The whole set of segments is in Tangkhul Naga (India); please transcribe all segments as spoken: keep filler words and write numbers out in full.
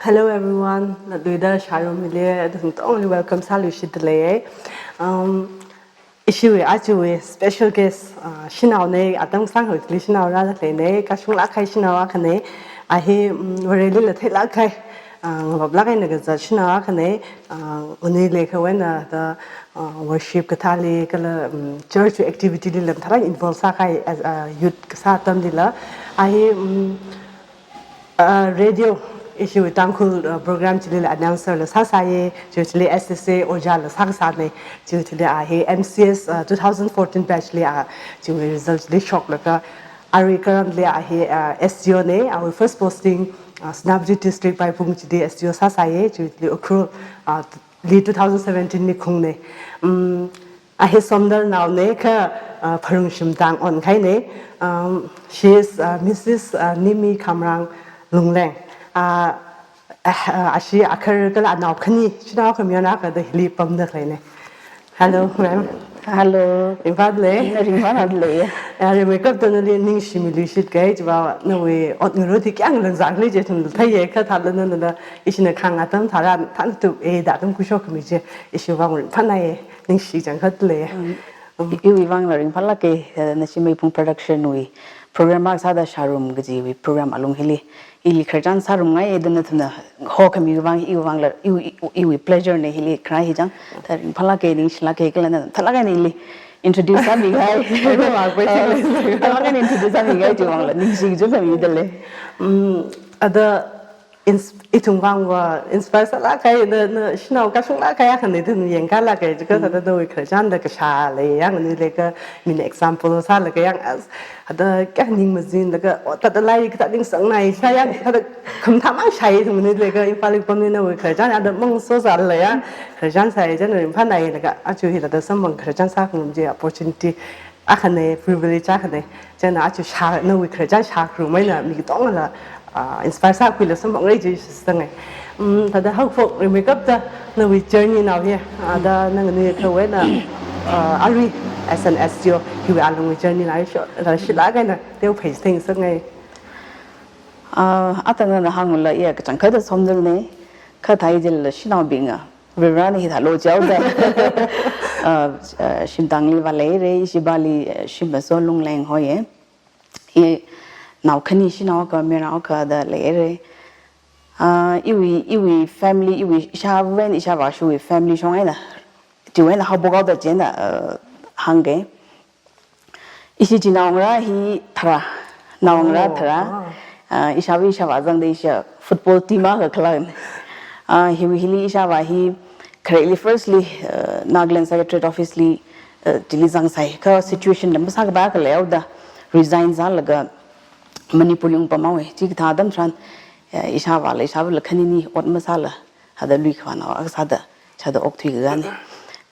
Hello everyone, latluida shārum hili, adung tongli welcome sāluishitda lei. Um, ishiwui ajawui special guest, uh, shanaona, atam sanghaili shanao rāda leina, kashunglāk kahai shanao akhana, a hi, um, Vareli la theilāk kahai, uh, ngavaplāk eina kazat shanao akhana, uh, nganuilakha eina da, uh, worship kathāli kala, um, church activity lila mathālāk involve sākahai as a youth kasā atamlila. A hi, um, uh, radio, ishiwui Tangkhul, uh, program chilila announcer la sāsāya, chiwui thili S S A ojā la sākasāna, chiwui thili a hi M C S, uh, two thousand fourteen batch li a, chiwui result li shoklaga, arui currently a hi, uh, S D O na, awui first posting, uh, Senapati District Paiphung chili S D O sāsāya, chiwui thili Ukhrul, uh, li two thousand seventeen li khungna. Um, a hi Somdalnaona kha, uh, Pharungshim tang onkahaina. Um, she is, uh, Missus, uh, Nimi Khamrang Lungleng. Uh, uh, ashi akhar kala anao khani, shanao khami eina kha da hili pamda khaleina. Hello, ma'am. Hello. Ringphāda lei? Ringphāda lei. Ya, rimeikapta nali ningshimiluishit kahai chiva, nawui ot ngarut hi kayāng langzangli chi ithum theiya, kha thālala nana ishina khangā atam tharan, thāntup e da atam khuishok khami chi, ishiwui vang ringphānāya, ningshi changkhat lei. Um, iwui vangla ringphālāka, eh, Nashi Meiphung Production wui program akha sāda Shārum kajiwui program alung hili, ili khararchan sārumngai da nathumna hokhami vang, iwui vangla, iwui, iwui, iwui pleasure na hili kharā hi chang. Thāda ringphālāka, ningshilāka kala nana mathālāk eina ili introduce sāmikahai. Ringphālāka. Mathālāk eina introduce sāmikahai chiwui vangla ningshi chungkhamida lei. Um, ada ins-, ithum vangva inspire sālāk kahai, na, na, shanao kashunglāk kahai akhana da yangkālāka, chikha thāda nawui khararchan da kashā lei, yang nganuilakha mina example sālaga yang as, thāda kayāng ning mazinlaga, o, thāda lairik kathā ningsangnai, sā yang, thāda khamathā mang shāi ithum nganuilakha, Imphal li pamli nawui khararchan, thāda mang so sālala ya, khararchan sāya, chieina ringphānāya laga, aja hithāda samphang khararchan sākhangarum chi opportunity akhana, privilege akhana. Chieina aja shā, nawui khararchan shākhangarum eina mi katongala, ah, inspire sākhuila samphangra chi shitsanga. Um, thāda haophok rimeikapta nawui journey nao hi, ah, da nana nganuikha eina, ah, arui as an S D O hiwui alungwui journey nao hi short, rāshilāk eina teophei theingasakngai. Ah, atang nana hāngla iya kachangkhatta Somdalna, kha thāi jilala shanaobingna Varena hithālo jihaoda. Ah, ah, shimtangli vāleira, ishi bali, ah, Shimmaso Lungleng hoya. Hi nao khani, shanao akha, mayarnao akha da leira. Ah, iwui, iwui family, iwui ishāvā eina ishāvāshawui family shong eina, chiwui eina haophok haoda chieina, ah, hāngga. Ishi chi naongarā hi tharā, naongarā tharā. Oh, wow. Ah, ishāvā ishāvā zangda ishi football team akha khalāna. Ah, hiwui hili ishāvā hi khareli firstly, ah, Nagaland Secretariat Office li, ah, chili zangsai. Kha situation la masākhavai akha leihaoda resign sālaga Manipur li ungpamhaowa. Chikathā atam tharan, ah, ishāvāla, ishāvāla khanini ot masāla, thāda luikhavā nao akha sāda, sāda okthui kagana.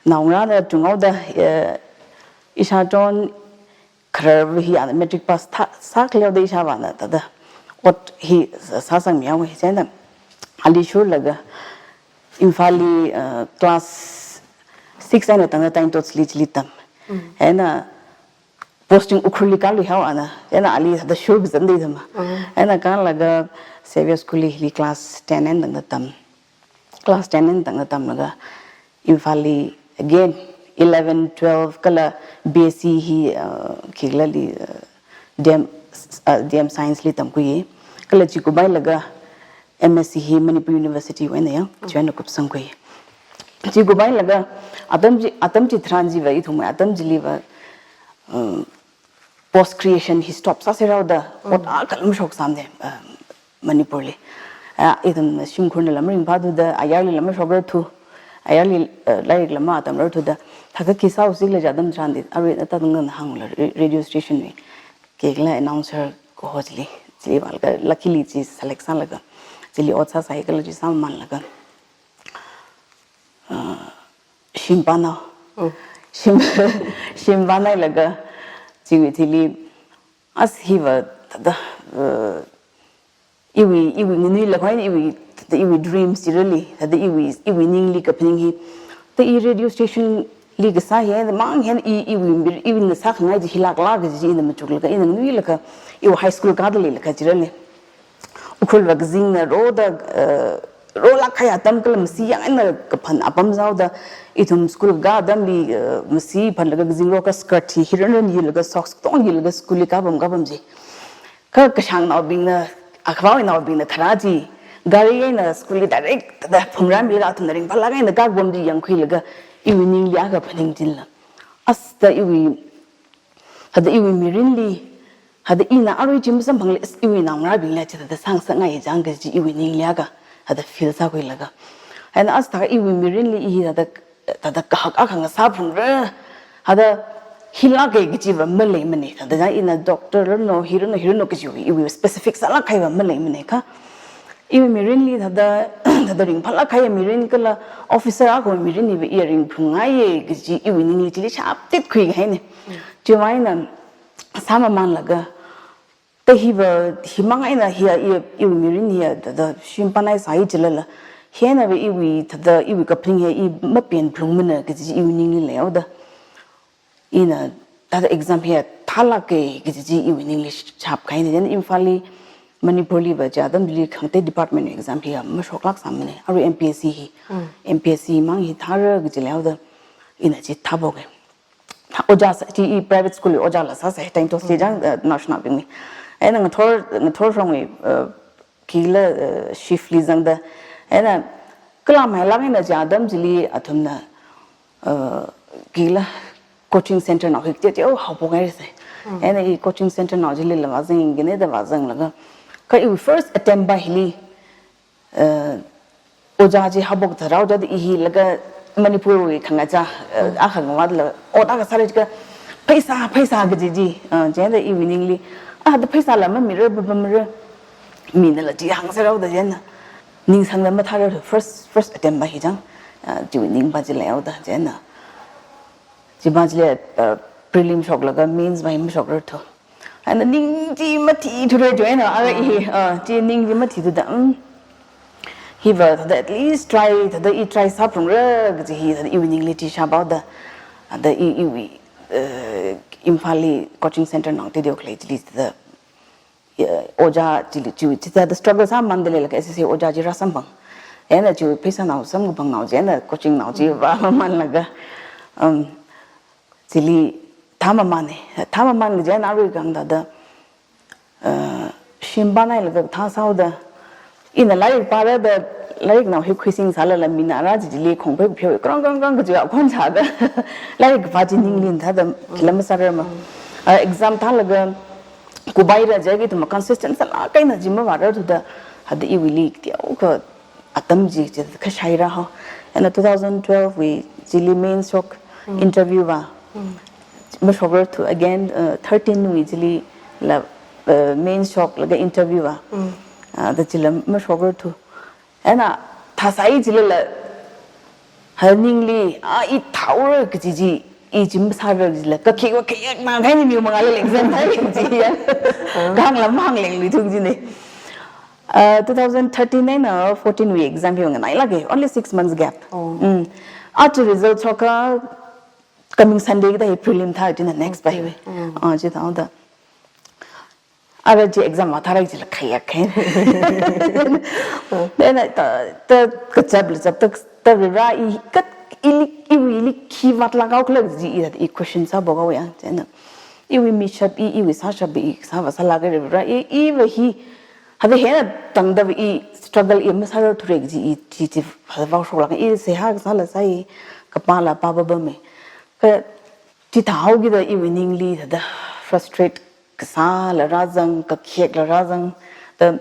Naongarāna chunghaoda, ah, ishāchon khararva hi ana matric pass thā, sākhaleoda ishāvāna thāda ot hi sā, sāsangmihaowa. Chieina ali shurlaga Imphal li, ah, class six eina tangda Saint George li chili tam. Mm. Eina posting Ukhrul li kāluihaowa ana. Chieina ali thāda shur kazatda ithum. Mm. Eina kālaga Xavier School li, li class ten eina tangda tam. Class ten eina tangda tamlaga Imphal li again eleven, twelve kala B S C hi, ah, khikhalali, ah, D M, ah, D M Science li tamkhuiya. Kala chi kuphailaga M S C hi Manipur University wui eina ya, chiwui eina kupsangkhui. Chi kuphailaga atam chi, atam chitharan chiva ithum atam chiliva, um, post creation hi stop sāserhaoda, mm, ot akhala mashok sāmana, ah, Manipur li. Ah, ithum shimkhurnala maringphāthuda, ayarlila mashokrarthu, ayarli, ah, lairikla matamrarthuda, thākha khi sāusi khala chi atam tharan di, arui na thāda nana hāngla ra-, radio station wui khikhala announcer kaho chili, chili vālaga, luckily chi select sālaga, chili ot sāsai kala chi sāmamānlaga. Ah, shim pānao. Mm. Shim, shim pānailaga, chiwui thili, as hiva, thāda, uh, iwui, iwui nganuilakha eina iwui, thāda iwui dreams chirali, thāda iwui, iwui ningli kaphaning hi, thāda i radio station li kasā hi, thāda mang hi, i, iwui mir, iwuina sākhangai chi hilākla kaji chi ina machuklaga, ina nganuilakha, iwui high school kāda leilakha chirali. Ukhrulva kazingna roda, eh, rolāk kahai atam kala masi yāng eina kaphan apam sāhaoda, ithum school kaka atamli, eh, masi phanlaga kazing roka skirt hi hiran ran yilaga socks katonga yilaga school li kapam kapam chi. Kha kashāngnaobingna, akhavānaobingna tharā chi, gari eina school li direct da phungrāmilaga athumna ringphālāk eina kapam chi yāngkhuilaga, iwui ningli akha phaning chila, as da iwui, hada iwui mirinli, hada ina arui chi masamphangla, as iwui naongarābingla chithāda sāngasakngai chang kaji iwui ningli akha, hada feel sākhuilaga. Eina as thākha iwui mirinli i hi hada, hada kahak akha ngasāphungra, hada hilāka kajiva maleimana, hada chang ina doctor rano, hi rano, hi rano kajiwui, iwui specific sālāk kahaiva maleimana kha. Iwui mirinli thāda, thāda ringphālāk kahai mirin kala officer akhawui mirin hiva i ringphungngaiya kaji iwui ningli chili shaptit khuikahaina. Chiwui vang eina sāmamanlaga, ta hiva, himang eina hi, i, iwui mirin hi, thāda, shim panai sāi chilala, hi einava iwui, thāda, iwui kaphaning hi i mapenphalungmana kaji iwui ningli leihaoda. Ina thāda exam hi thālāka kaji chi iwui ningli shapkahaina. Then Imphalli, Manipurliva chi atamli khangatei department exam hi mashoklāk sāmana. Arui M P S C hi, M P S C mang hi thāra kaji leihaoda, ina chi thāphoka. Thā, ojā sā, chi i private school li ojāla sāsai, time to si chang, eh, national bingli. Eina ngathor, ngathor shongwui, eh, kila, eh, shift li zangda. Eina kala mailāk eina chi atam chili athumna, eh, kila coaching center nao hi teo teo haophokngaisai. Eina i coaching center nao chilila vāzang kina da vāzanglaga, kha iwui first attempt va hili, eh, ojā chi haophok tharao da i hilaga Manipurwui khangachā, eh, akha ngavātla, ot akha sāra jiakha, pheisā, pheisā kaji chi, eh, chieina iwui ningli, ah, da pheisāla mamira, ba, ba, mira, minala chi hāngsāra da chieina, ningsangla mathāra, first, first attempt va hi chang, eh, chiwui ning va chi leihaoda chieina. Chi va chili, eh, prelim shoklaga mains va hi mashokrar thu. Eina ning chi mathithura chieina, ara i, eh, chi ning chi mathithuda, mm, hiva thāda at least try, thāda i try sāphungra kaji hi, thāda iwui ningli chi shaphaoda, thāda i, iwui, eh, Imphalli coaching center nao teo teo khalei chili thāda, eh, ojā chili chi, chi thāda struggle sāmamanda leilaga S S C ojā chi rāsamphang. Eina chi pheisā nao samkaphang nao chieina coaching nao chi vāmamanlaga, um, chili thāmamana. Thāmaman kaji eina arui kang thāda, eh, shim panailaga thā sāhaoda, ina lairik pārada, lairik nao hi khuising sālala mina ara chi chili khongphei pheo, krang, krang, krang kaji akhon sāda, lairik kapā chi ningli thāda, chila masārarma. Ah, exam thālaga, kupaira jiakha ithum consistent sālāk eina chi mavārar thuda, hada iwuili teokha atam chi, chi kashaira ho. Eina two thousand twelve wui chili mains shok interview va. Mashokrar thu again, uh, thirteen wui chilila, uh, mains shoklaga interview va. Ah, da chila mashokrar thu. Eina thāsai chilala, ha ningli, ah, i thāhaora kaji chi, i chi masāra kajila, kakhik va khayakna kahaina, mi mangāla exam thāi kaji ya. Kahāngla mahānglengluithuk jina. Uh, two thousand thirteen eina fourteen wui exam hi nganailāka, only six months gap. Oh. Mm. Aja result shoka coming Sunday kada hi prelim thā chieina next va hi. Mm. Ah, chithāda. Ara chi exam va thāra kajila khayak khai. Then ta, ta kachapla chap ta, ta rira i kat ili, iwuili khi vātlāk haokhala kaji i thāda i question sāphok haowa ya. Chieina iwui mishap i, iwui sāshap i, sāva sālāka rira i, iva hi, hada hina tangda i struggle i masārar thura kaji i, chi, chi, hada vāshoklāk i seihā kasāla sāi, kapāla pāpapama. Kha chithāhaokida iwui ningli thāda frustrate kasāla rāzang, kakhikla rāzang, da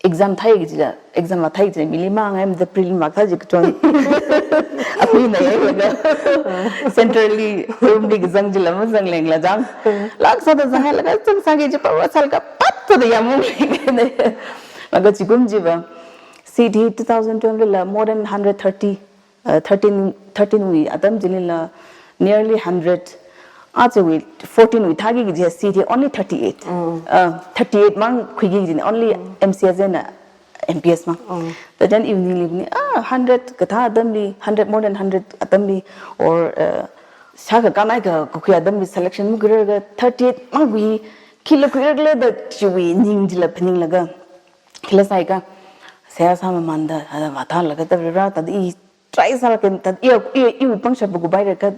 exam thāi kajila, exam va thāi kajila, mili mangai da prelim va thā ji kachon. Apui na yailaga. Centrally, room li kazang chila mazanglengla chang. Lāk sāda zanghailaga, zang sāki ji pa va sālaga, pat sāda yāmung leng. Laga chikum chiva, seat hi two thousand twelve la more than hundred thirty, uh, thirteen, thirteen wui atam chilila nearly hundred, aja wui fourteen wui thāki kaji seat hi only thirty-eight. Mm. Uh, thirty-eight mang khuiki kajina, only M C S eina M P S mang. Mm. But then iwui ningli ni, ah, hundred kathā atamli, hundred, more than hundred atamli, or, uh, shākha kanai ka, kakhui atamli selection makhuirarga thirty-eight mang khui, khila khuirarkhala da chiwui ning chila phaninglaga. khila sāi ka, seihā sāmamānda, thāda vāthālaga thāda Varivara thāda i try sālaga thāda i, i, iwui pangshap bu kubai reka,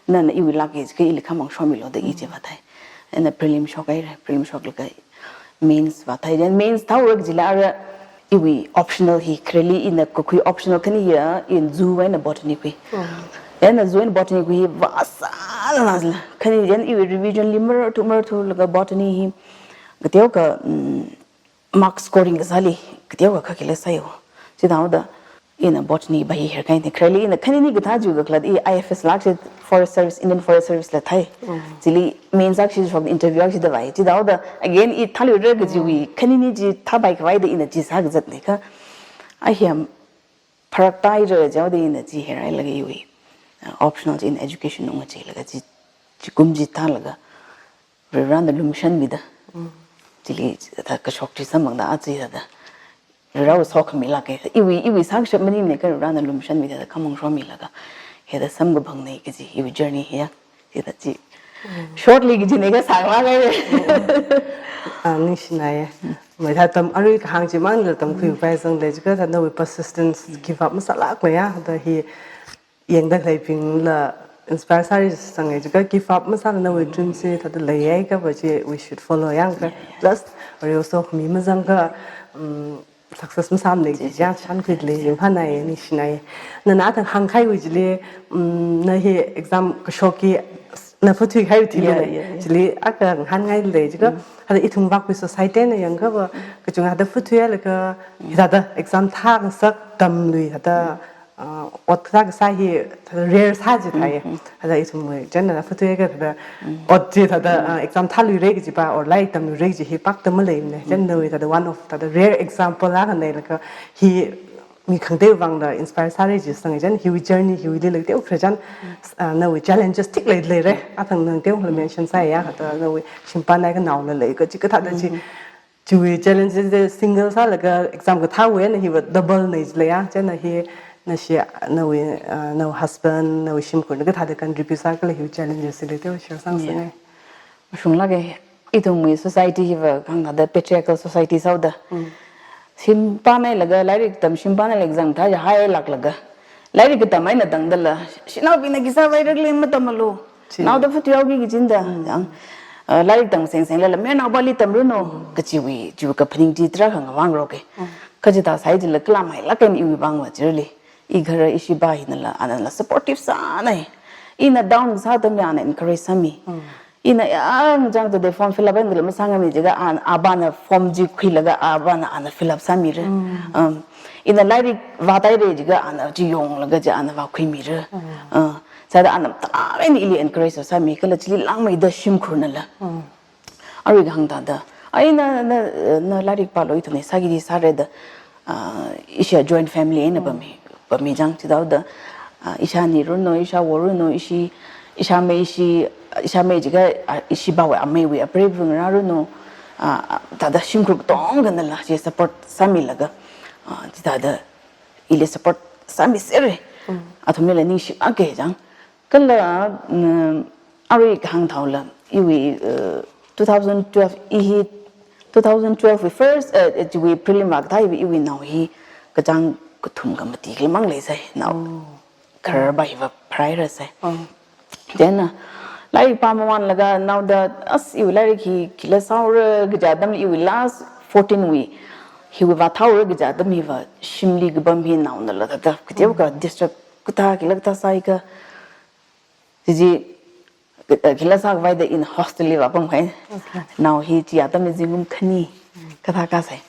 nana iwui lak i ka ili khamang shomilu da i chi vāthai. Eina prelim shokhaira, prelim shoklaga mains vāthai. Then mains thāhaora kajila ara iwui optional hi, khareli ina kakhui optional khani ya, ina zoo eina botany khui. Eina zoo eina botany khui hi vāsālala. Khani then iwui revision li mararthu mararthulaga botany hi kateokha, mm, mark scoring kasāli kateokha kha khila sāyo. Chithāhaoda ina botany va hi herkahaina. Khareli ina khanini kathā chi kakhalat i I F S lak chi, Forest Service, Indian Forest Service la thai. Chili mains akha chi shok, interview akha chida vāi. Chithāhaoda again i thāluira kajiwui khanini chi thāpai khavai da ina chi sākazatna ka. Ahiam pharaktāhaira jihaoda ina chi herhailaga iwui, uh, optional chi in education ungacheelaga chi, chi kum chi thālaga Varivarana lumashanmida. Chili thāda kashok chi samphangda aja thāda Varivarawui sokhami laka. Iwui, iwui sākashap maningmana ka Varivarana lumashanmida thāda khamang shomilaga hithāda samkaphangna kaji iwui journey hi ya. Chithāda chi. Shortly kajina ka sānglāka. Ah, ningshinaya. Mai thāda tam arui kahāng chimangla tamkhuipai zangda jiakha thāda nawui persistence, give up masālākmana ya. Thāda hi yangda khaleibingla inspire sāri sanga jiakha give up masāla nawui dream chi thāda leiya kapa chi we should follow ya ka. Plus, Varivarawui sokhami mazangakha, um, success masāmana chi ya, shankhuili ringphānaya, ningshinaya. Nana thāda hāngkahaiwui chili, um, na hi exam kashok hi na phathuikahaiwui thili lei. Chili akha ngahānngailei jiakha, thāda ithum Vākui society na yangakha va, kachungkha thāda phathuilaga, thāda exam thāngasak tamlui thāda, ah, ot kasā kasā hi thāda rare sā jithāya. Thāda ithumwui chieina phathuiakha thāda ot chi thāda, ah, exam thāluira kajiva or lairik tamluira kaji hi pakta maleimana. Chieina nawui thāda one of thāda rare example akhanei laga hi mi khangatei vangla inspire sāra chi sanga chieina hiwui journey hiwuili lei teokha chieina, ah, nawui challenges thik lei leira. Athang nana teokhala mention sāya, thāda nawui shimpānai kanaola lei kaji kathāda chi. Chiwui challenges de single sālaga exam kathāwui eina hiva double na jilei ya. Chieina hi nashi, nawui, ah, nawui husband, nawui shimkhurna kathāda contribute sākhala hiwui challenges chili teokha share sāngasakngai. Mashunglāka, ithumwui society hiva kahāng thāda patriarchal society sāhaoda. Shimpānailaga, lairik tam shimpānailaga exam thā ya hailāklaga. Lairik katam eina tangdala, shanaobingna khi sāvairakhala matamlu. Naoda phathuihaoki kajina da, yang, ah, lairik tam sengsenglala, mayarnaovali tamranu, kajiwui, chiwui kaphaning chi tarākha ngavāngaroka. Kha chithā sāi jila kala mailāk eina iwui vangva chili. I ghar ishi pa hinala, anala supportive sānai. Ina down sā atamli ana encourage sāmi. Ina ya ngachang to de form fill up eina kala masāngamei jiakha an, apana form chi khuilaga apana ana fill up sāmira. Um, ina lairik vāthaira jiakha ana chi yonglaga chi ana vākhuimira. Uh, sāda ana tarākha eina ili encourage sāmi kala chili langmeida shimkhurnala. Arui kahāng thāda. Ai na, na, na lairik pālu ithumna sāki di sāra da, ah, ishi joint family eina pami, pami chang chithāhaoda, ah, ishāni ranu, ishāwo ranu, ishi, ishāmei ishi, ishāmei jiakha, ah, ishi pawui ameiwui apreiva ngarā ranu, ah, thāda shimkhur katongkhanala chi support sāmilaga, ah, chithāda ili support sāmisera. Athumlila ningshilāka chang. Kala, mm, arui kahāng thaola, iwui, uh, two thousand twelve, i hi two thousand twelve wui first, uh, uh, chiwui prelim vākathā iwui, iwui nao hi kachāng kathum khamati khala mang leisai, nao khararva hiva pharāhairasai. Then, uh, lairik pāmamānlaga naoda, as iwui lairik hi khila sāhaora kaja atamli iwui last fourteen wui, hiwui vāthāhaora kaja atam hiva shimli kapam hi naonala thāda, kateokha disturb kathā khila kathā sāi ka, Chichi, eh, khila sākhavai da ina hostel li vāpamhai. Okay. Nao hi chi atamli zingkum khani kathā kasai.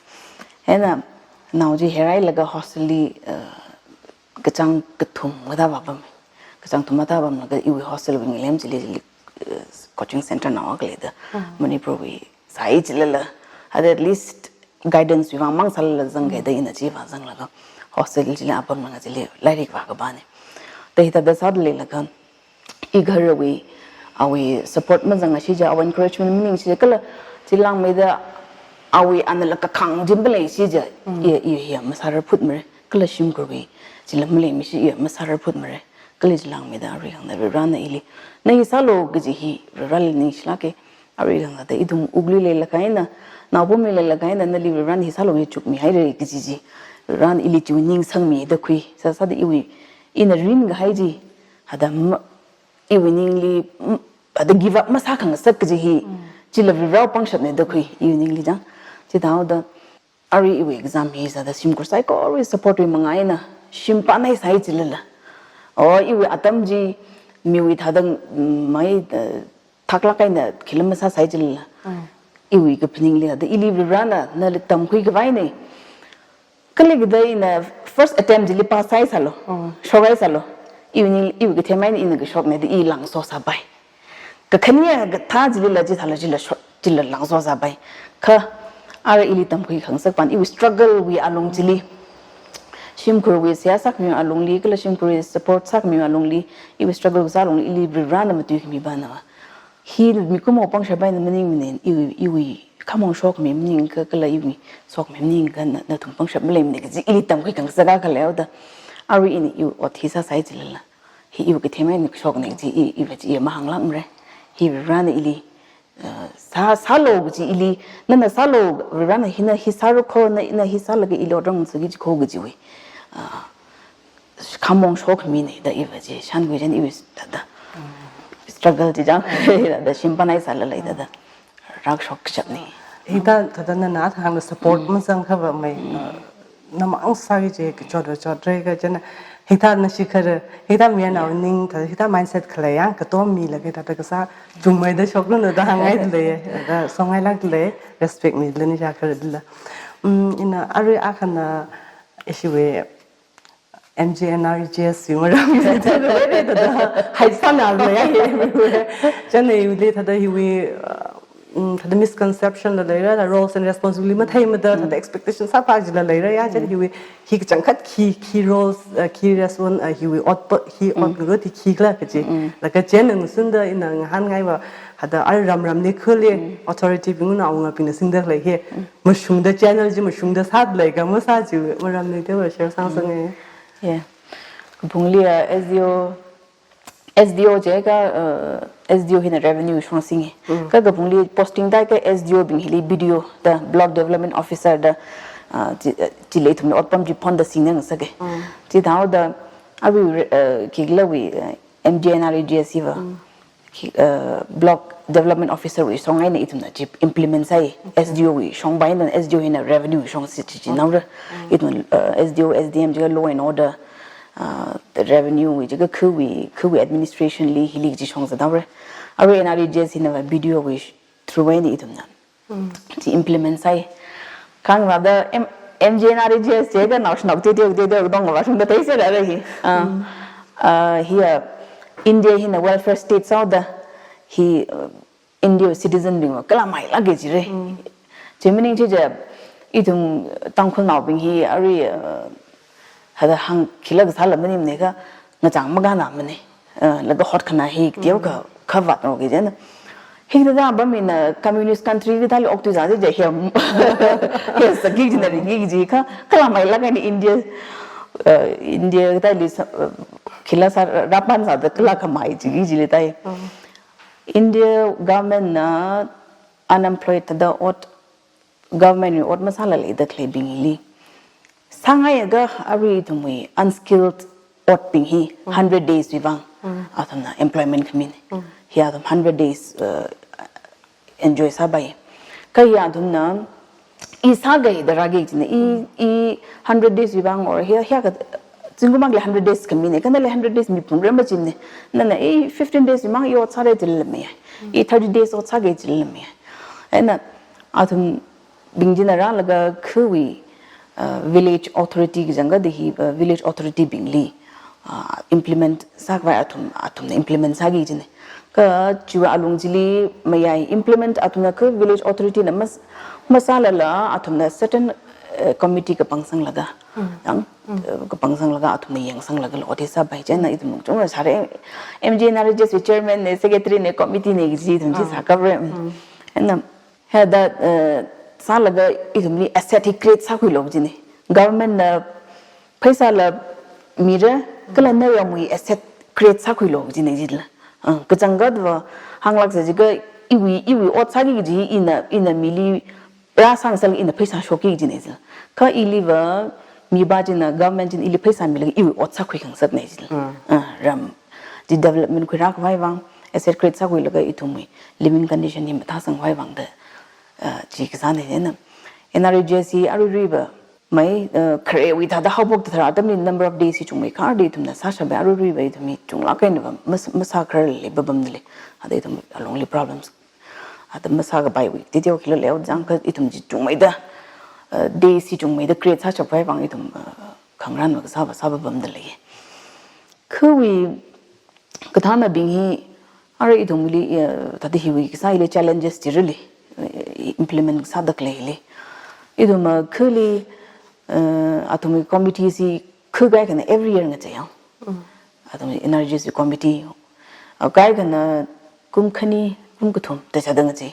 Eina nao chi herhailaga hostel li, eh, kachāng kathum kathā vāpam. Kachāng kathum kathā pamlaga iwui hostel wui ngalem chili, chili, eh, coaching center nao akha leida. Mm. Manipur wui sāi chilala. Hada at least guidance wui vang mang sālala zangkida ina chi vāzanglaga hostel chili vāpamlaga chili lairik vākapana. Da hithāda sāda leilaga i gharawui, awui support mazangashi ja, awui encouragement maningshi ja, kala chi langmeida awui anala kakhang jimba leishi ja, mm, i, i hi masārarphutmara, kala shimkhurwui chila maleimishi i masārarphutmara, kala chi langmeida arui hāngda Varena ili, na hi sālu kaji hi Vareli ningshilāka, arui hāngda ithum wuklui leilakha eina, Naopamli leilakha eina nali Varivarana hi sālu hi chukmihaira kaji chi. Varivarana ili chiwui ning sangmida khui. Sāsāda iwui, ina ringkahai chi. Hithāda ma-, iwui ningli, mm, hithāda give up masākhangasak kaji hi. Chila Varivarawui pangshapneda khui, iwui ningli chang. Chithāhaoda, arui iwui exam hi sāda shimkhur saikorali support wui manga eina, shim pānhaisai chilala. O, iwui atam chi, miwui thāda, mm, mai, eh, thaklāk eina khila masāsai chilala. Iwui kaphaningli hithāda ili Varivarana nali tamkhui khavai nei. Kali kida ina first attempt chili pass sāhaisālu. Shokhaisālu. Iwui ning, iwui kathemai eina ina kashoknei da i langso sāpai. Kakhane kathā chilila chithāla chila shok, chila langso sāpai. Kha, ara ili tamkhuikhangasak pan, iwui struggle wui alung chili. Shimkhurwui seihā sākhami alungli, kala shimkhurwui support sākhami alungli, iwui struggle kasā alungli, ili Varivarana matuikhami pana. Hi mikumo pangshap eina maningmana, iwui, iwui khamong shokhami maningakha, kala iwui shokhami maningakha na, nathum pangshap maleimana kaji ili tamkhuikhangasak akha leihaoda. Arui ina iwui ot hi sāsai chilala. Hi iwui kathemai eina kashoknei kaji i, iva chi i mahānglākmara. Hi Varivarana ili, eh, sā, sālu kaji ili, nana sālu Varivarana hina hi sāra kho, na, na hi sālaga ili otram ngasaki chi kho kajiwui. Ah, khamong shokhaminei da iva chi, shānkhui chān iwui thāda. Struggle chi chang, da shim pānhaisālala thāda. Rākashok kashapnei. Hithā, thāda nana thangda support mazangkhava mai, uh, namang sāki chi kachot va chotra kha chieina. Hithā na shikhar, hithā mi anaoning, thāda hithā mindset khalei yang, katom milaga thāda kasā chungmeida shoklu na da hāngngaidalei, da songngailākdalei, respect milu ni shakharla. Mm, ina arui akhana ishiwui M G N R E G S wui maramli thāda, thāda, hype sānālei ya hi everywhere. Chieina iwuili thāda hiwui, uh, mm, thāda misconception la leira, thāda roles and responsibility matheimada, thāda expectation sāpā jila leira ya, chieina hiwui, hi kachangkhat khi, khi roles, uh, khi response, uh, hiwui ot pa, hi ot ngaro thi khikhala kaji. Laga chieina ngasunda ina ngahānngaiva, thāda ara ramramli khuli, authority bingna awungabingna singda khalei hi. Mashungda channel chi mashungda sāda lei kha masā chi maramli teowa share sāsang e. Yeah. Kaphungli, uh, S D O, S D O jiakha, uh, S D O hina revenue shong singe. Kha kaphungli posting tākha S D O bing hili B D O da block development officer da, uh, chi, uh, chili ithumna otpam chi phonda singngasake. Chithāhaoda arui, uh, khikhalawui, uh, M G N R E G S hiva. Khi, uh, block development officer wui shong eina ithumna chi implement sāi, S D O wui shong bai na S D O hina revenue shong si chi chi naora. Ithum, uh, S D O, S D M jiakha law and order, uh, revenue wui jiakha khawui, khawui administration li hili chi shong sānaora. Arui N R E G S hina va B D O wui sh-, through eina ithumna. Chi implement sāi. Khanglada M-, M G N R E G S jiakha naoshinao teoteo, teoteo dong va shungda theisāra hi. Ah, ah, hiya India hina welfare state sāhaoda hi, uh, India citizen bingva kala mailāka jira. Chi maning chiakha ithum Tangkhulnaobing hi arui, uh, thāda hāngkhila kasāla maningmana kha ngachang makānamana. Uh, laga hotkhana hi teokha, kha vat no kaji na. Hithāda apam eina communist country kathāli okthuisā jiakha hi, hi sāki jina ringki ji kha, kala mailāka ni India, uh, India kathāli sā, uh, khila sā rāpansāda kala khamai ji kajili tāi. India government na unemployed thāda ot, government wui ot masāla leida khaleibingli. Sāngaiakha arui ithumwui unskilled otbing hi hundred days wui vang athumna employment khamina. Hi athum hundred days, uh, enjoy sāpai. Kha hi athumna i sākahai da rāki jina, i, i hundred days wui vang or hi, hi ka zingkum akhali hundred days khamina, kha nali hundred days miphungra majimana. Nana i fifteen days wui vang i ot sāra jilala maya. I thirty days ot sāki jilala maya. Eina athumbing china rālaga khawui, uh, village authority kachangkhat hi, uh, village authority bingli, uh, implement sākhavai athum, athumna implement sāki jina. Kha chiwui alung chili mayai implement athumna kha village authority na mas-, masālala athumna certain, uh, committee kapangsanglaga. Yang, uh, kapangsanglaga athumna yangsanglaga lo ot hi sāpai chieina ithum chungla sāra M G N R E G S wui chairman na, secretary na, committee na kaji ithum chi sākhavai. Eina hithāda, eh, sālaga ithumli asset hi create sākhuilu jina. Government na pheisāla mira, kala na ramwui asset create sākhuilu jina jila. Ah, kachangkhatva hānglāksa jiakha iwui, iwui ot sāki kaji ina, ina mili rāsāngasak ina pheisā shokki jina jila. Kha iliva mipā china, government china ili pheisā milaga iwui ot sākhui khangasakna jila. Ah, ram chi development khuirā khavai vang, asset create sākhuilaga ithumwui living condition hi mathāsang khavai vang da, ah, chi kasāna jina. N R E G S hi aruiruiva mai, ah, kharewui thāda haophok tharan atamli number of days hi chungmei kharda ithumna sāshapa, aruiruiva ithum hi chunglāk eina va mas-, masākharar lei papamna lei. Thāda ithum alungli problems. Thāda masākapaiwui, detail khila leo jang kha ithum chi chungmeida, uh, days hi chungmeida create sāshap khavai vang ithum, uh, khangarān va kasā va sā papamda lei. Khawui kathānabing hi, ara ithumli, uh, thāda hiwui kasā hili challenges chi really, uh, implement sāda khalei hili. Ithum, uh, khali, uh, athumwui committee chi kha kaikhana every year ngachei yang. Athum N R E G S committee, uh, kaikhana kum khani, kum kathum da chāda ngachei.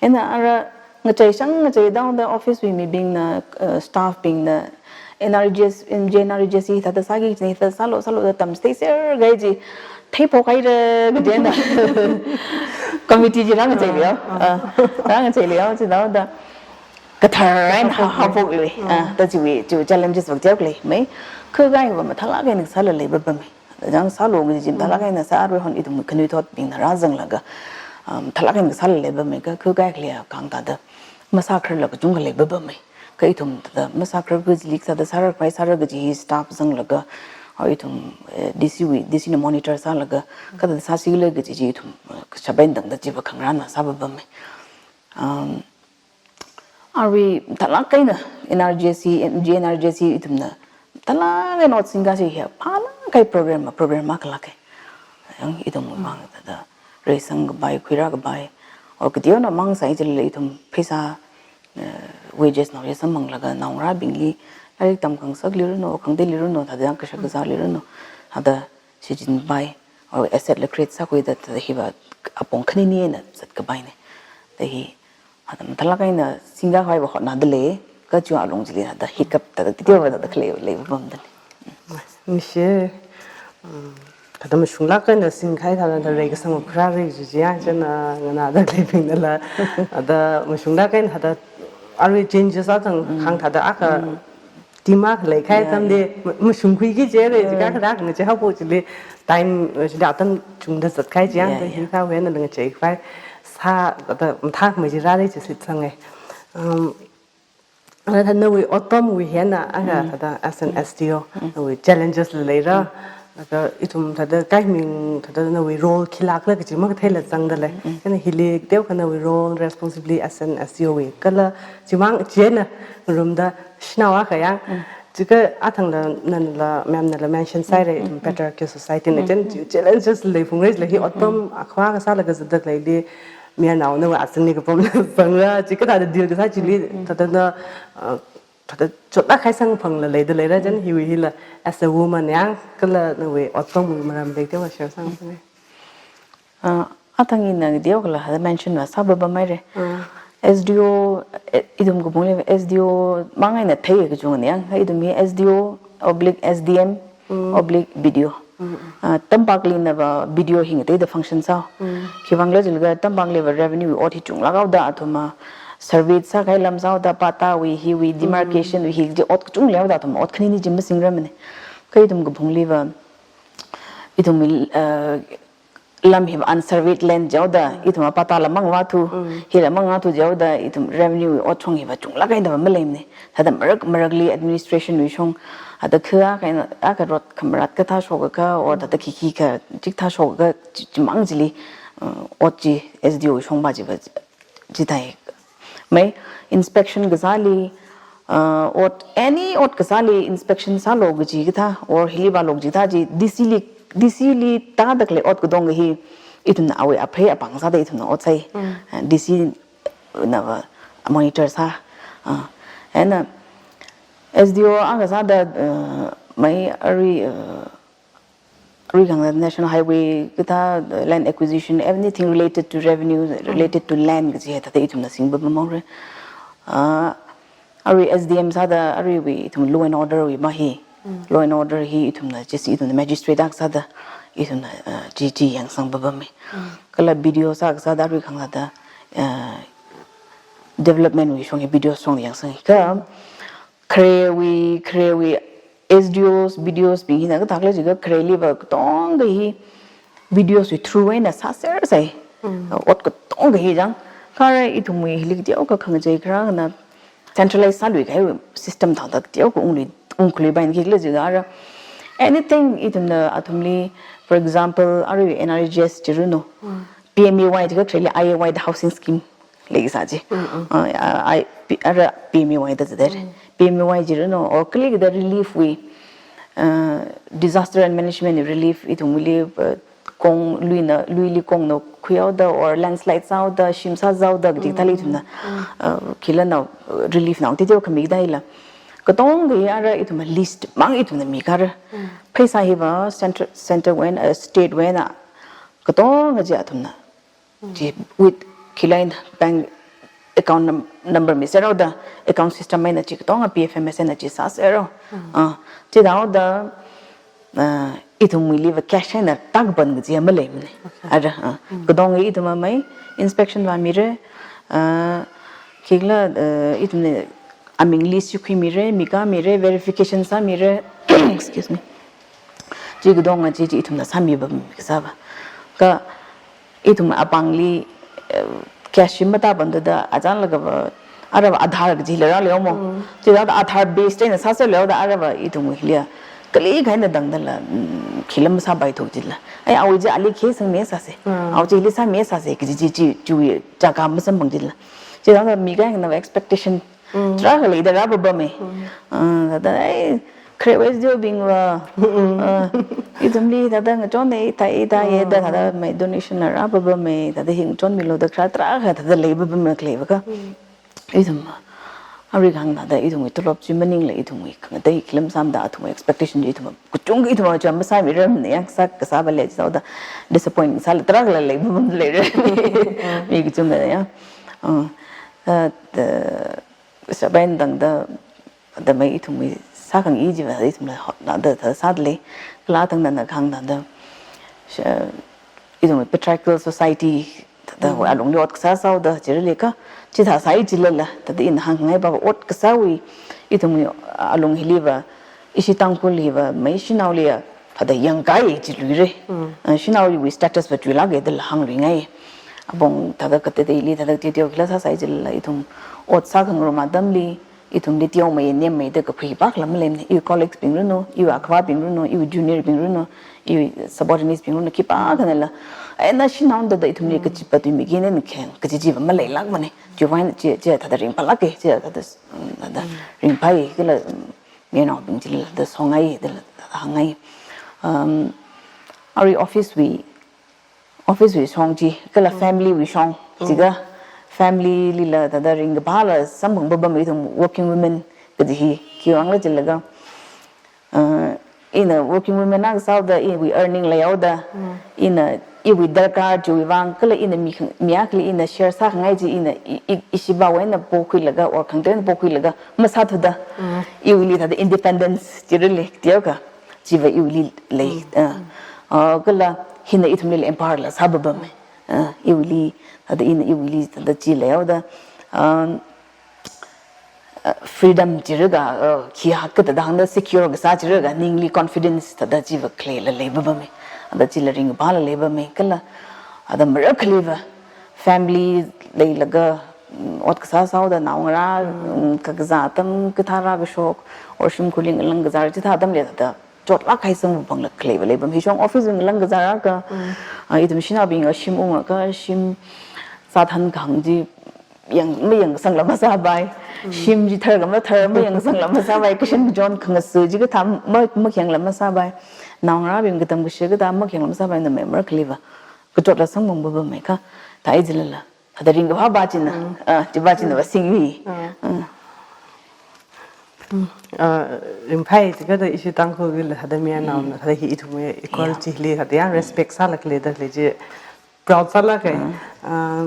Eina ara ngachei shang ngachei down da office wui mibingna, uh, staff bingna, N R E G S, M J N R E G S hi thāda sāki jina, thāda sālu, sālu da tamchitheiser kahai chi theiphok haira kajina. Committee chi rāngachei leo. Ah, rāngachei leo, chi down da. Kathar eina ha, haophok lui. Ah, thāda chiwui, chiwui challenges va teok lei. Mai, kha kaikha va mathālāk eina sālala lei papamei. Jang sālu kaji chi mathālāk eina sā, aruihon ithum khanuithotbingna rāzanglaga, um, mathālāk eina sālala lei papamei, kha, kha kaikha li kang thāda masākhararla kachungkha lei papamei. Kha ithum thāda masākharar kajili thāda sāra khavai sāra kaji hi staff zanglaga, ah, ithum, eh, D C wui, D C na monitor sālaga, kathāda sāsi khala kaji chi ithum, eh, kashap eina tangda chi va khangarān va sā papamei. Um, Arui mathālāk eina N R G S, M G N R G S ithumna mathālāk eina ot singkashi hi phālāk kahai program, program akhalāk kahai. Yang ithum vang thāda reisang kapai, khuirā kapai. O kateona mang sai jilala ithum pheisā, eh, wages nao ye samphanglaga naongarābingli lairik tamkhangasakli ranu, khangateili ranu, thāda yang kashak kazāli ranu, thāda shichinpai, o asset la create sākhuida thāda hiva apong khanini eina zatkapaina. Thāda hi, thāda mathālāk eina singkakhavai va hotnada lei, kha chiwui alung chili thāda hiccup thāda titeo va thāda khalei lei papamda lei. Ningshi, um, thāda mashunglāk eina singkahai thāda thāda reikasang va khuirāra kaji chi yang china nganāda khaleibingnala, thāda mashunglāk eina thāda arui changes athang khang thāda akha team akha leikahai atamli ma-, mashungkhuiki jira, jiakha thāda ngachei haophok chili time, eh, chili atam chungda zatkahai chi yang, thāda hi kha wena ngachei khavai sā, thāda mathākhamei chi rāra chi shitsanga. Um, ara thāda nawui otpamwui hi eina akha thāda as an S D O, nawui challenges la leira. Laga ithum thāda kaiming thāda nawui role khilākla kaji makatheila zangda lei. Kha hili teokha nawui role responsibility as an S D O wui kala chimang chieina ngarumda shanao akha yang. Chikha athangla nanala, ma'am nala mention sāhaira, ithum patriarchal society na chieina chi challenges lei phungra jila hi otpam akhava kasālaga zatda khaleili, mayarnao nawui azingli kapam zangra, chikha thāda deal kasā chili, thāda na, uh, thāda chotlāk kahai samkaphangla leida leira, chieina hiwui hila as a woman yang kala nawui otpamwui maramli teokha share sāngasakngai. Ah, athang ina teokhala thāda mention va sā papamhaira. S D O, eh, ithum kaphungli S D O mang eina thei kachungana yang, ithum hi S D O oblique S D M oblique B D O. Ah, tampakli na va B D O hi ngateida function sāhao. Khiwuivang khala jilaga tampakli va revenue wui ot hi chunglāk haoda athumva survey sākahai lam sāhaoda pattawui hiwui demarcation wui hi kaji ot kachungli haoda athum ot khanini chi masingrarmana. Kha ithum kaphungli va ithum, uh, lam hi unsurveyed land jihaoda, ithum pattala mangvāthu, hila mangvāthu jihaoda, ithum revenue ot shong hiva chunglāk eina va maleimana. Thāda marak marakli administration wui shong, thāda kha akha, akha road khamarat kathā shokakha, or thāda khikhi kachik thā shokakha, chi, chimang chili, uh, ot chi S D O shong va chi va chithāi. Mai inspection kasāli, uh, ot, any ot kasāli inspection sālu kaji kathā, or hili vālu kaji kathā chi D C li, D C li tāda khalei ot katongkha hi ithumna awui aphei apāng sāda ithumna ot sai. Uh, D C na va monitor sā. Uh, and, uh, S D O akha sāda, uh, mai arui, uh, arui khangda National Highway kathā, uh, land acquisition, anything related to revenue, related to land kaji hi thāda ithumna singpapamhaora. Uh, arui S D M sāda aruiwui ithum law and order wui ma hi. Law and order hi ithumna, chieina ithumna magistrate akha sāda ithumna, uh, chi chi yangsangpapamma. Kala B D O sākha sāda arui khangda, uh, development wui shong hi videos shong yangsang ka, kharewui, kharewui S D Os, B D Os bing hina kathākhala jiakha khareliva katonga hi videos wui through eina sāser sai. Ot katonga hi jang. Kha arui ithumwui hili kateokha khangachei kharāna centralize sālui kahai system thāda kateokha unglui, ungkhalui bain khikhala jiakha arui anything ithumna athumli, for example, arui N R E G S jiranu, P M A Y jiakha khareli I A Y da housing scheme leisā ji. Ah, ah, I, P-, arui P M A Y da zade. P M A Y jiranu, or kali kathāda relief wui, ah, disaster and management relief ithumli, ah, kong luina, luili kongna khuihaoda, or landslide sāhaoda, shim sāzaoda, kaji kathāli ithumna, ah, khila nao, ah, relief nao teoteokha mi kathāla. Katonga hi arui ithumna list mang ithumna mi kha arui. Pheisā hiva center, center wui eina, ah, state wui eina, katonga chi athumna chi with khila eina bank account num-, number miser haoda, account system eina chi katonga P F M S eina chi sāser hao. Ah, chithāhaoda, ah, ithumwuiliva cash eina tākapam kaji maleimana. Arui, ah, katonga ithumna mai inspection vāmira, ah, khikhala, ah, ithumna aming list chi khuimira, mi khamira, verification sāmira, excuse me. Chi katonga chi, chi ithumna sāmi pam kasāva. Kha ithum apāngli, eh, cash hi matāpam thāda achānlakhava, aruiva Aadhaar kaji leira lei mo. Chithāda Aadhaar based eina sāser leihaoda aruiva ithumwui hili kali kahaina tangdala, mm, khila masāpaithu jila. Ai, awui chi ali khi sangmi sāsa. Awui chi hili sāmi sāsa, kaji chi, chi, chiwui chaka masamphang jila. Chithāda mi kahaina expectation tarākha leida rāpapama. Ah, thāda, ai, kharewui S D O bingva, ah, ithumli thāda ngachon eina, thāda, thāda, ye da thāda mai donation la rāpapama, thāda hi ngachonmilu da kharā tarākha thāda leipapama khaleiva kha. Ithum, arui kahāng thāda ithumwui tolop chi maningla ithumwui khangatei khila masāmada athumwui expectation chi ithum kachungkha ithum chi masāmiramana, yang sā kasāva lei jihaoda disappoint sāla tarākhala leipapam leira. Mi kachungkha ya. Ah, ah, the, sabain tangda, thāda mai ithumwui sākhangai chiva ithumla hotnada thāda sādalei, kala tangda na kahāng thāda, sha-, ithumwui patriarchal society thāda alungli ot kasā sāhaoda jiralei kha, chithā sāi jilala, thāda ina hāngngaiva ot kasāwui, ithumwui alung hiliva, ishi Tangkhul hiva mai shanaoliva thāda yangkahai chi luira. Ah, shanaoliwui status va chuilāka dala hāngluingai. Apong thāda kateiteili thāda teoteo khila sāsai jilala ithum ot sākhangarum atamli, ithumli teomei nemmeida kakhui pākhala maleimana. Iwui colleagues bing ranu, iwui akhavā bing ranu, iwui junior bing ranu, iwui subordinates bing ranu, khipākhanala, ai, na shanaona da ithumli kachipa tuimi kine na kheng, kaji chiva maleilākmana. Chiwuivang chi, chi thāda ringphālāka, chi thāda, mm, thāda ringphāi, kala, mm, mayarnaobing chila thāda songai, thāda hāngngai. Um, arui office wui, office wui shong chi, kala family wui shong, jiakha family lila thāda ringkaphāla samphang papam ithum working women kaji hi, khiwuivangla jilaga, uh, ina working women akha sāhaoda, iwui earning leihaoda, ina iwui darkar chiwuivang, kala ina mi khang-, mi akhali ina share sākhangai chi ina i, i, ishivāwui eina pokhuilaga, or khangatei eina pokhuilaga, masāthuda, iwuili thāda independence jiralei, teokha, chiva iwuili lei, ah, ah, kala hina ithumli empower la sāpapama, ah, iwuili, thāda ina iwuili thāda chi leihaoda, um, uh, freedom jiraka, uh, khi hak kathāda hāngda secure kasā jiraka, ningli confidence thāda chiva khaleila leipapama. Thāda chila ringphāla leipama. Kala, thāda marākhaliva family leilaga, mm, ot kasā sāhaoda naongarā, mm, kakazā atam kathā rākashok, or shimkhurli ngalang kazār chithā atamli thāda chotlāk kahai samphangla khaleiva leipam. Hishong office ngalang kazār akha, ah, ithum shanaobing shim ungakha, shim sāthan kahāng chi yang, mayangsangla masāpai. Shim chi tharkha mathar, mayangsangla masāpai. Kashan kajon khangasu chi kathā ma, makhayangla masāpai. Naongarābing katam kashi kathā makhayangla masāpai, na mai marākhaliva kachotla samphang papamai kha, thāi jilala. Thāda ringkaphā va china, ah, chiva china va singmi. Ah. Ah, ringphāi, chikathā ishi Tangkhulwuila thāda mayarnaona, thāda hi ithumwui equality li, thāda yang respect sālaga leida lei chi, proud sālaga. Ah,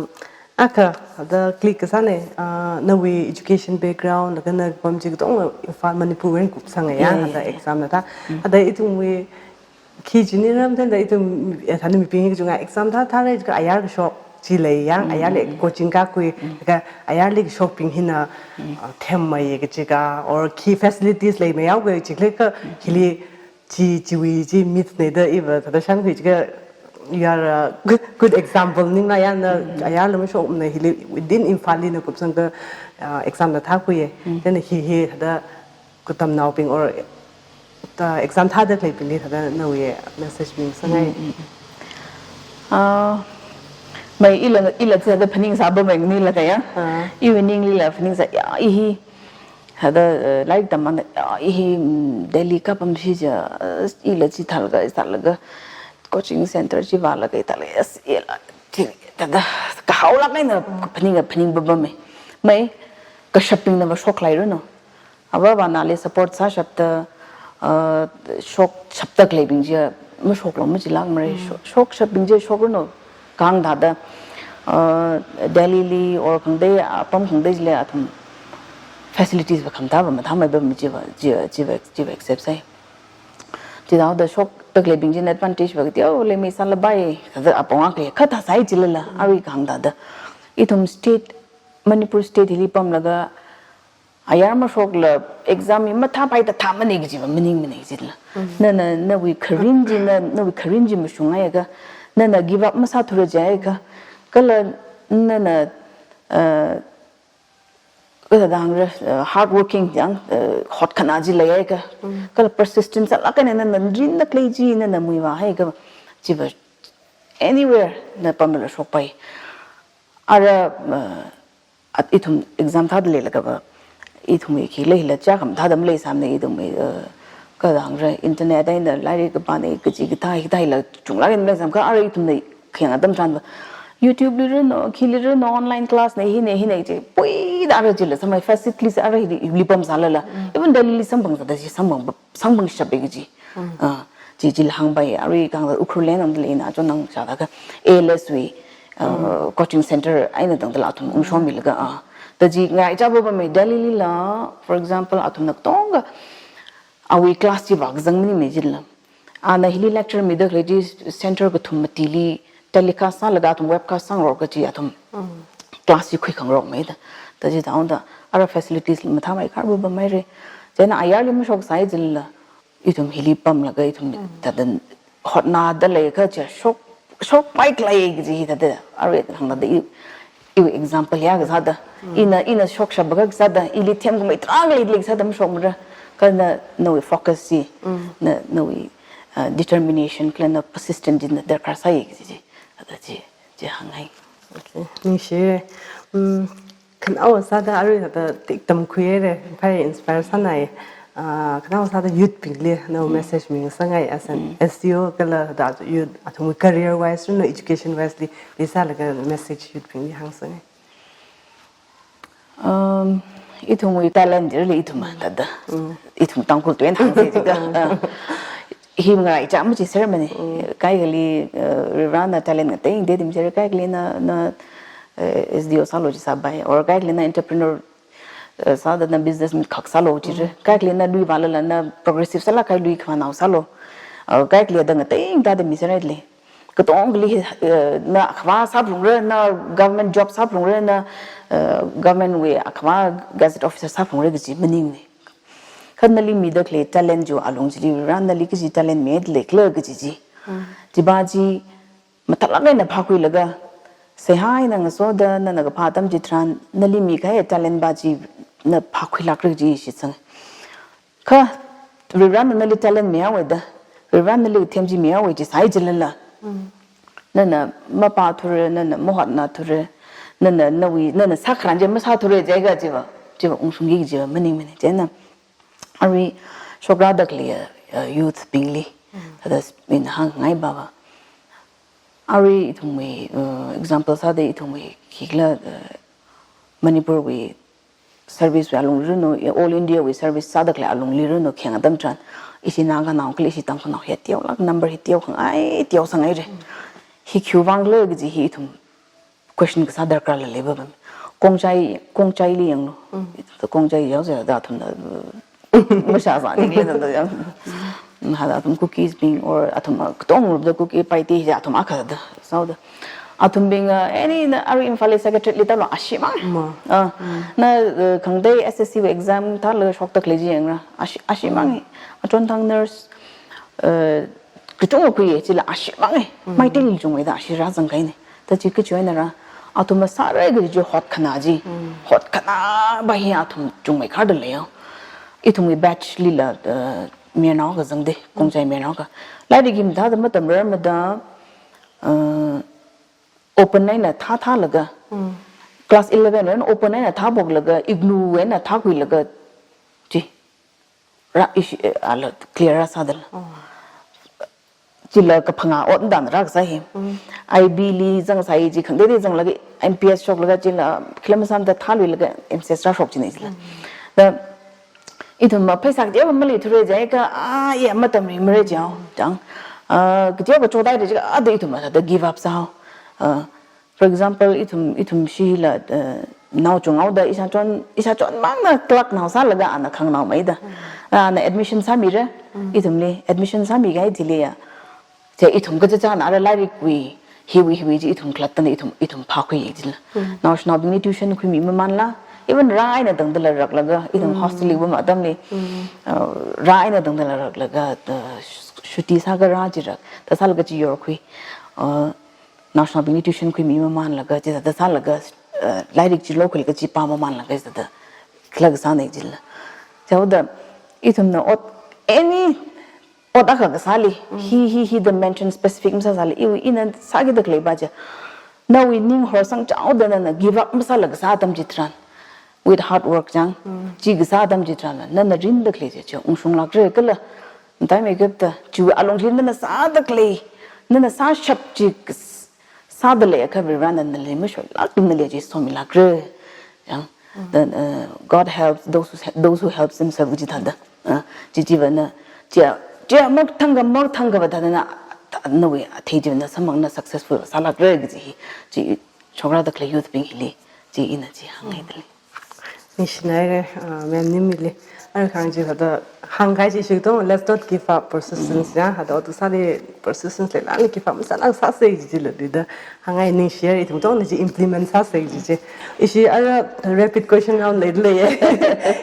akha, thāda click kasāna, ah, nawui education background, laga na pam chi katonga Imphal Manipur wui kupsang ya, thāda exam na thā. Thāda ithumwui khi chini ramthāda ithum, eh, thāda mibing hi kachunga exam thā, thālei ka ayar kashok. chi lei yang, ayarli coaching kakhui, ka ayarli shopping hina, uh, themmei kachi ka, or khi facilities leimei yao kachi khalei ka, hili chi, chiwui chi myth nei da iva thāda shānkhui chi ka, you are a good, good example. Ningla yang na, ayarli mashokmana hili within Imphal li na kupsang ka, uh, exam na thākhuiya. Then hi hi thāda katamnaobing or, uh, exam thāda khaleibingli thāda nawui message mingasakngai. Ah, mai ila, ila thāda phaningsā ba mai nila kaya. Ah. Iwui ninglila phaningsā ya, i hi thāda, uh, lairik tammana ya, i hi, mm, Delhi kapam shi ja, uh, ila chithālaga, thālaga coaching center chi vālaga, thālaga, yes, ila, chi, thāda, kahaolāk eina phaning, phaning ba ba mai. Mai, kashapbingna mashoklairanu. Avāvana ali support sāshapta, uh, shokshapta khaleibing chi mashoklu machilākmara. Shok, shokshapbing chi shokranu. Kahāng thāda, uh, Delhi li or khangatei, apam khangatei chili athum facilities va khamathā va mathāmei ba mi chiva, chiva, chiva, chiva accept sāi. Chithāda shokta khaleibing china advantage va kateolei misālapai, thāda apong akha, kha thāsai chilala, arui kahāng thāda. Ithum state, Manipur state hili pamlaga, ayar mashokla exam hi mathāpai thāda thāmana kajiva maningmana chila. Nana, nawui kharing chi, na, nawui kharing chi mashungngai ka, nana give up masāthura jiakha, kala nana, uh, kathāda hāngra, uh, hard working yang, uh, hotkhanā chi leiakha, kala persistence sālāk eina nana rinda khalei chi nana muivāhaiakha, chiva anywhere na pamla shokpai. Ara, uh, at ithum exam thāda leilaga va, ithumwui khikhala hila chākham thāda maleisāmana ithumwui, uh, kathāda hāngra, internet eina lairik kapāna kachi kathā, hithāla chunglāk eina maleisāmkha, ara ithumna khayang atam tharan va, YouTube li ranu, khili ranu, online class na, hina, hina chi, puida ara chila samphang, facilities ara hili, hili pamsālala. Even Delhi li samphang sāda chi, samphang, samphangshappai kaji. Ah, chi, chila hāngpai, arui kahāngda Ukhrul li nangda leina, chon nang shāda ka, A L S wui, uh, coaching center eina tangdala athum ungshommilaga, ah. Da chi ngaraichā ba ba mai Delhi lila, for example, athumna katonga, awui class chi vākazang maningmei chila. Ana hili lecture mida khalei chi center kathum matili telecast sālaga athum webcast sāngarok kachi athum class chi khuikhangarokmei da. Da chithāda, ara facilities mathāmei khar ba ba maira. Chieina ayarli mashoksai chila, ithum hili pamlaga ithum thāda hotnāda leiakha chi shok, shokpai khalei kaji hi thāda, arui hāngda i, iwui example ya kasāda. Ina, ina shokshap ba kasāda, ili themkhamei tarākha lei kasāda mashokmara. Kha na, nawui focus chi, na, nawui, uh, determination, kala na persistent china darkar sāi kaji chi. Thāda chi, chi hāngngai. Okay, ningshi. Mm, khanaowa sāda arui thāda tik tamkhuihaira, phai inspire sānai. Ah, khanaowa sāda youth bingli nawui message mingasakngai as an S D O kala thāda youth athumwui career wise, no education wise li, leisālaga message youth bingli hāngsakngai. Um, ithumwui talent chi really ithum thāda. Ithum Tangkhul tuina hāngsei chida. Ah, hi ngaraichā machisermana. Kaikhali, uh, Varivarana talent ngatei dei dimser, kaikhali na, na, uh, S D O sālu chi sāpai, or kaikhali na entrepreneur, uh, sāda na business mi khak sālu chira, kaikhali na lui vālala na progressive sālāk kahai lui khavānao sālu, uh, kaikhali da ngatei thāda miserhaili. Katongali, uh, na akhava sāphalungra, na government job sāphalungra, na, uh, government wui akhava gazette officer sāphalungra kaji maningmana. Kha nali mida khalei talent chi alung chili, Varivarana nali kaji talent mihaida leikhala kaji chi. Chiva chi mathālāk eina phākhuilaga, seihā eina ngasoda nana kaphā atam chitharan, nali mikahai talent va chi na phākhuilākra kaji shitsang. Kha, Varivarana nali talent mihaowa da, Varivarana nali kathem chi mihaowa chi sāi chilala. Nana mapāthura, nana mahotnāthura, nana nawui, nana sākharan chi masāthura jiakha chiva, chiva ungshungki kajiva maningmana. Chieina, arui shokrāda khalei, uh, youth bingli, thāda ina hāngngai ba va. Arui ithumwui, uh, example sāda ithumwui khikhala, uh, Manipur wui service wui alungli ranu, all India wui service sāda khalei alungli ranu, khayang atam tharan, ishi Naganao kala ishi Tangkhulnao hi teolāk number hi teokhangai, teosāngaira. Hi khiwui vangkhala kaji hi ithum question kasā darkarla leiva bam. Khongchai, Khongchaili yanglu. Khongchai yaosa da athumna, uh, mashāsāningla da yang. Hada athum Kukis bing or athum, uh, katonga rupda Kuki Paite hi athum akha da. Sāda. Athumbing, uh, any na ari Imphal Secretariat li tālo ashimang. Ma. Ah, na, uh, khangatei S S C exam thālaga shokta khalei chi yangra. Ashi, ashimang. Achonthang nurse, uh, kachungkha khuiya chila ashimang. Maitili chungmeida ashi rāzangkahaina. Thāda chi kachi einara. Athum masārai kaji chi hotkhana chi. Hotkhana ba hi athum chungmei kharda leiya. Ithumwui batch lila, uh, mayarnao akha zangda, Khongjai mayarnao akha. Lairik hi mathāda matamrar mada, uh, open eina thāthālaga, class eleven eina open eina thāphoklaga, IGNOU eina thākhuilaga, chi, rā ishi, eh, ala clear rāsādala. Chila kaphangā ot dan rākasā hi. IB li zangsai chi khangateili zanglaga, M P S shoklaga chila, khila masāmada thāluilaga, M C S rāshok china chila. Da, ithum ma pheisā kateowa maleithura jiakha, ah, ya matamri mara jiao, chang. Ah, kateowa chotaira jiakha, ah, da ithum ma thāda give up sāhao. Ah, for example, ithum, ithum shila, eh, naochunghaoda, ishāchon, ishāchonmangna clerk nao sālaga ana khanganaomeida. Ana admission sāmira, ithumli admission sāmikahai chili ya. Chi ithum kachichāna ara lairikwui, hiwui, hiwui chi ithum khalattana ithum, ithum phākhui chila. Naoshinaobingli tuition khuimi mamanla, even rā eina tangdala raklaga, ithum hostel li va matamli, uh, rā eina tangdala raklaga, uh, sh-, shuti sāga rā jirak, thāda sālaga chi yorkhui, uh, naoshinaobingli tuition khuimi mamanlaga, chi thāda sālaga, uh, lairik chi lokhuilaga chi pā mamanlaga, chi thāda khalak sāna chila. Chihaoda, ithumna ot, any ot akha kasāli, hi, hi, hi da mention specific masāsāla, iwui ina sākida khalei ba chi. Nawui ning horsang chaoda nana give up masāla kasā atam chitharan. With hard work chang, chi kasā atam chitharan, nana rinda khalei chi, chi ungshunglākra kala. Mataimeikapta, chiwui alungli nana sāda khalei, nana sāshap chi kas-, sāda leiakha Varivarana nali mashoilāk, nali chi somilākra. Yang, then, uh, God helps those who, those who helps themselves kaji thāda. Uh, chi chi vana, chia, chia mok thangkha, mok thangkha va thāda na, nawui athei chi vana samphangna successful sālākra kaji hi, chi shokrada khalei youth bing hili, chi ina chi hānghaida lei. Ningshinaira, uh, ma'am nimili. Ara khang chi thāda hāngkahai chi shitong, let's not give up, persistence ya. Thāda ot sāli persistence leilala give up masāla sāsa jijila dida. Hāngngai ningshiya, ithum tongna chi implement sāsa jiji. Ishi ara rapid question round leida lei.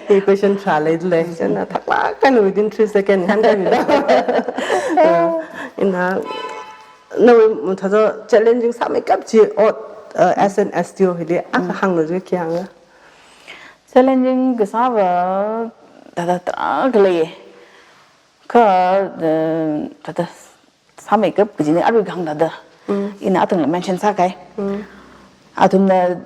Hi question tharā leida lei. Chieina thaklāk eina within three second hāngkahaimida. Uh, ina, nawui thāda challenging sāmeikap chi ot, uh, as an S D O hili akha hānglu jiakha khi hāngra? Challenging kasā va thāda tarākha lei. Kha, eh, thāda sāmeikap kajina arui kahāng thāda. Ina athangla mention sākahai. Athumna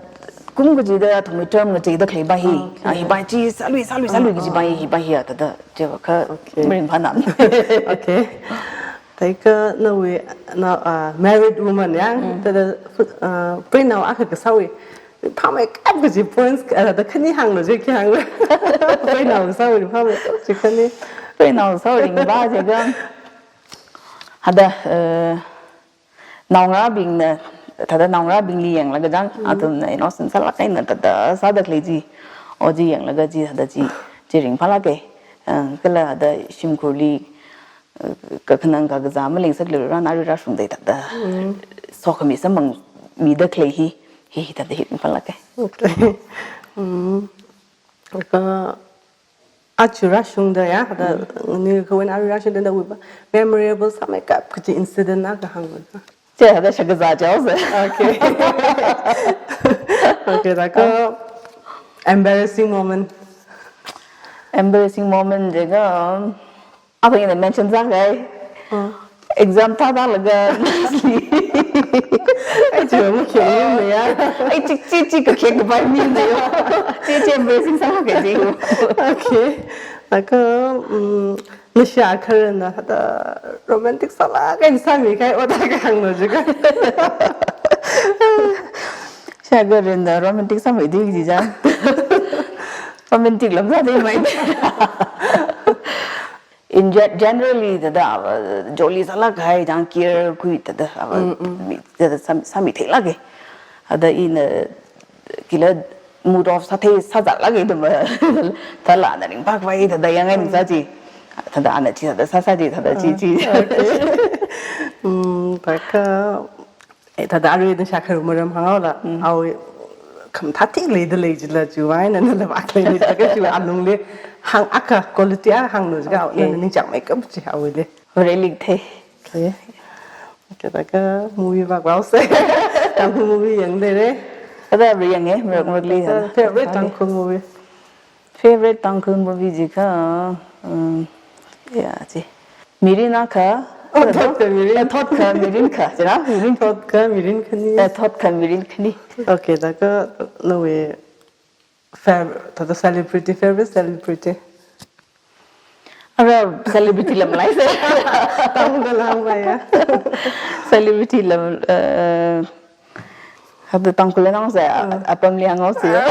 kum kachida athumwui term ngacheida khalei ba hi. Ah, hi ba chi sālui, sālui, sālui kaji ba hi, hi ba hi ya thāda. Chiva kha maringphāna. Okay. Thākha nawui, na, ah, married woman ya, thāda, ah, preinao akha kasāwui phāmeikap kaji points, ah, thāda khani hānglu jiakha khi hāngra? Preinao kasāwui phāmeikap kaji khani. Preinao kasāwui ringba jiakha, thāda, eh, naongarābingna, thāda naongarābingli yanglaga chang, athumna innocent sālāk eina thāda sāda khalei chi, o chi yanglaga chi thāda chi, chi ringphālāka. Eh, kala thāda shimkhurli, eh, kakhanang kakazā malingsaklui rāna arui rāshungda thāda. Sokhami samphangmida khalei hi, hi, hi thāda hi ringphālāka. Okay. Mm. Kha aja rāshungda ya, thāda ni kawin arui rāshungda nawui ba memorable sāmeikap kaji incident akha hānglu. Chi thāda shakazā chaosa. Okay. Okay, thākha embarrassing moment. Embarrassing moment jiakha, athang ina mention sākahai. Exam thāthālaga. Ai, chi makheng ni ya. Ai, chi, chi, chi kakheng kapai mina ya. Chi, chi embarrassing sālāka chi. Okay. Thākha, mm, nashi akha rāna thāda romantic sālāk eina sāmikahai ot akha hānglu jiakha. Nashi akha rāna romantic sāmeida kaji chang. Romantic lam sāda maida. In ge-, generally, thāda, uh, jolly sālākkahai, chang care khui thāda, uh, mi, thāda sā, sāmitheilāka. Thāda ina kila mood off sāthei sāzātlāka thāma. Thāla ana ringphākhavai thāda yangngai ningsā chi. Thāda ana chi thāda sāsā chi thāda chi chi. Okay. Mm, thākha Eh, thāda arui na shākharum maram hānghaola, Mm. awui khamathā thik leida lei jila chiwui eina nala vākhalei leida kha chiwui alungli hāng akha quality akha hānglu jiakha, Okay. nana ningchāngmeikap chi awuili. Vareli kathei. Okay. Okay, thākha movie vākvāhaosa. Tangkhul movie yangdalei. Thāda arui yange, marak marakli Thāda yana. Favorite Tangkhul movie. Favorite Tangkhul movie jiakha, um, ya, chi. Mirin akha. Oh, Thotkha Mirin. Eh, Thotkha Mirin kha, china, Mirin. Thotkha Mirin khani. Eh, Thotkha Mirin khani. Okay, thākha nawui fav-, thāda celebrity, favorite celebrity. Ara celebrity lam leisa. Tangkhul lam hāngvāya. Celebrity lam, eh, Hāda Tangkhul nang se, Ah. apamli hānghaosa.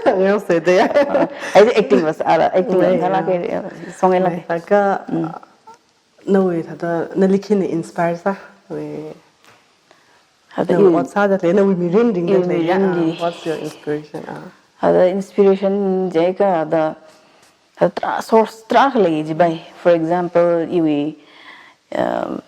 Hānghaosa da ya. Ah, ai acting was ara, acting Mai, was ala ah. ke, song ela. Mai, thākha, Mm. nawui thāda, nali khina inspire sā, wui, Hāda nawui i- ot sādalei, nawui mirin ringdalei ya. mirin Ah, di. What's your inspiration? Ah. Hāda inspiration jiakha, hāda, hāda tarā source tarākha lei jibai. For example, iwui, um,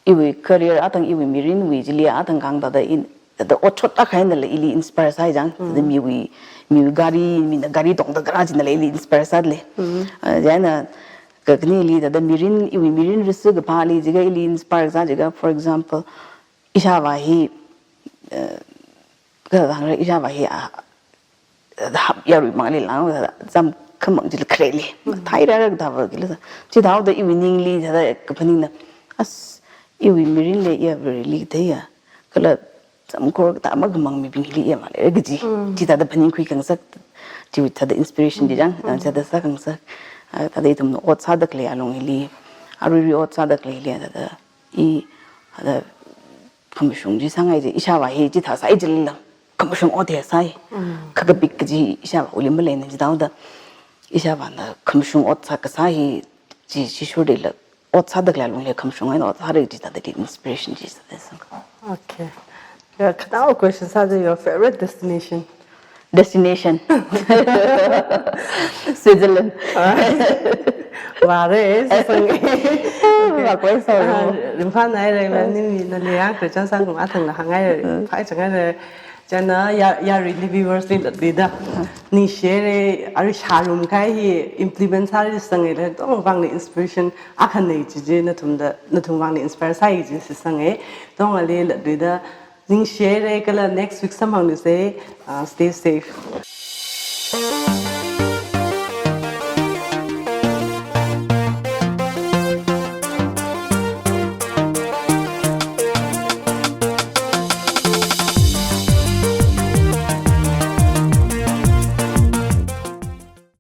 iwui career atang iwui mirinwui chili atang kang thāda in, thāda otshot akha einala ili inspire sāi chang, thāda Mm. miwui, miwui gari, mina gari tongda kharā chinala ili inspire sādalei. Mm. Ah, chieina kakhaneli thāda mirin, iwui mirin risk kaphāli jiakha ili inspire sā jiakha, for example, ishāvā hi, eh, kathāda hāngra ishāvā hi, ah, hap yaruimangli lang, zam khamang chili khareli. Mm. Thai rara thāva kila sa. Chithāhaoda iwui ningli thāda kaphaningna. As, iwui mirinli ya Vareli theiya. Kala zam khor thā makhamang mibingli ya male kaji. Mm. Chithāda phaningkhui khangasak. Chi thāda inspiration chi Mm. chang, Mm. thāda sākhangasak. Ah, thāda ithumna ot sādalei alungli. Aruirui ot sādaleili thāda. I, hāda khamashung chi sāngai ji, ishāvā hi chithā sāi jilala. Khamashung ot hi sāi. Mm. Khakapik kaji ishāvāwuili maleina chithāhaoda. Ishāvāna khamashung ot sākasā hi chi, chi shurdila. Ot sādalei alungli khamashung eina ot sāra chithāda inspiration chi sāda sāng. Okay. Ya, khanao question sāda your favorite destination? Destination. Switzerland. Ah. Vāre, sāsang. Vākhavai sāro. Ah, ringphānāhaira, maningmana leiya, Christian sākhavai athangla hāngngai, Mm. phāchang haira. Chieina ya, yaruili viewers li latluida. Ningshihaira, arui shārum kahai hi implement sāra sāsang eina, tongvāngna inspiration akhana chi chi, nathumda, nathumvāngna inspire sāi chi sāsang e. Tongali latluida, ningshihaira kala next week samphanglusa, ah, stay safe.